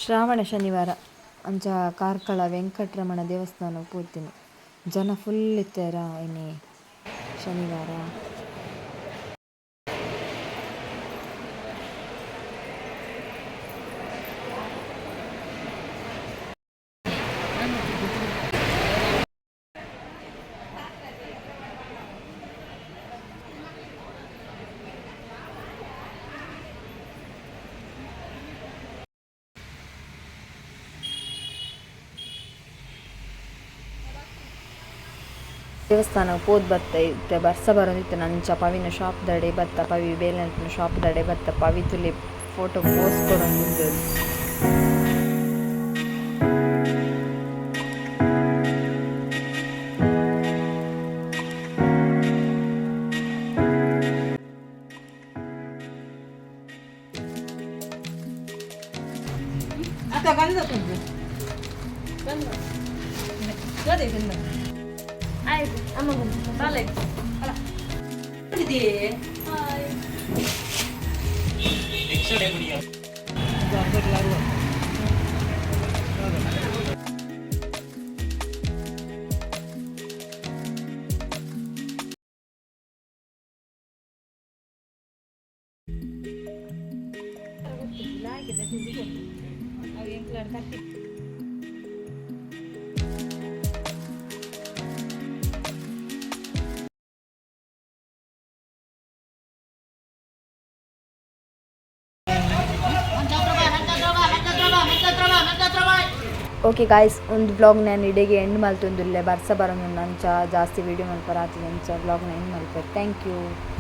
ಶ್ರಾವಣ ಶನಿವಾರ ಅಂಚ ಕಾರ್ಕಳ ವೆಂಕಟರಮಣ ದೇವಸ್ಥಾನ ಪೋತಿನಿ. ಜನ ಫುಲ್ ಇತ್ತೆರ ಇನಿ ಶನಿವಾರ. ದೇವಸ್ಥಾನ ಪೋದು ಬತ್ತೆ. ಇತ್ತೆ ಬರ್ಸ ಬರೊಂದಿತ್ತ್ಂಡ್. ಅಂಚ ಪವಿನ ಶಾಪ್ ದಡೆ ಬತ್ತ. ಪವಿ ಬೇಲೆ ಶಾಪ್ ದಡೆ ಬತ್ತ. ಪವಿ ತೂಲೆ ಫೋಟೋ ಪೋಸ್ ಕೊರೊಂದುಲ್ಲೆರ್. ಓಕೆ ಗಾಯ್ಸ್, ಒಂದು ವ್ಲಾಗ್ ನಾನು ಇಡೆಗೆ ಎಂಡ್ ಮಲ್ತೊಂದುಲ್ಲೆ. ಬರ್ಸ ಬರೊಂದುಂಡು, ಅಂಚ ಜಾಸ್ತಿ ವೀಡಿಯೋ ಮಲ್ಪರ ಆತಿಜಿ. ಅಂಚ ವ್ಲಾಗ್ನ ಎಂಡ್ ಮಲ್ಪೆ. Thank you.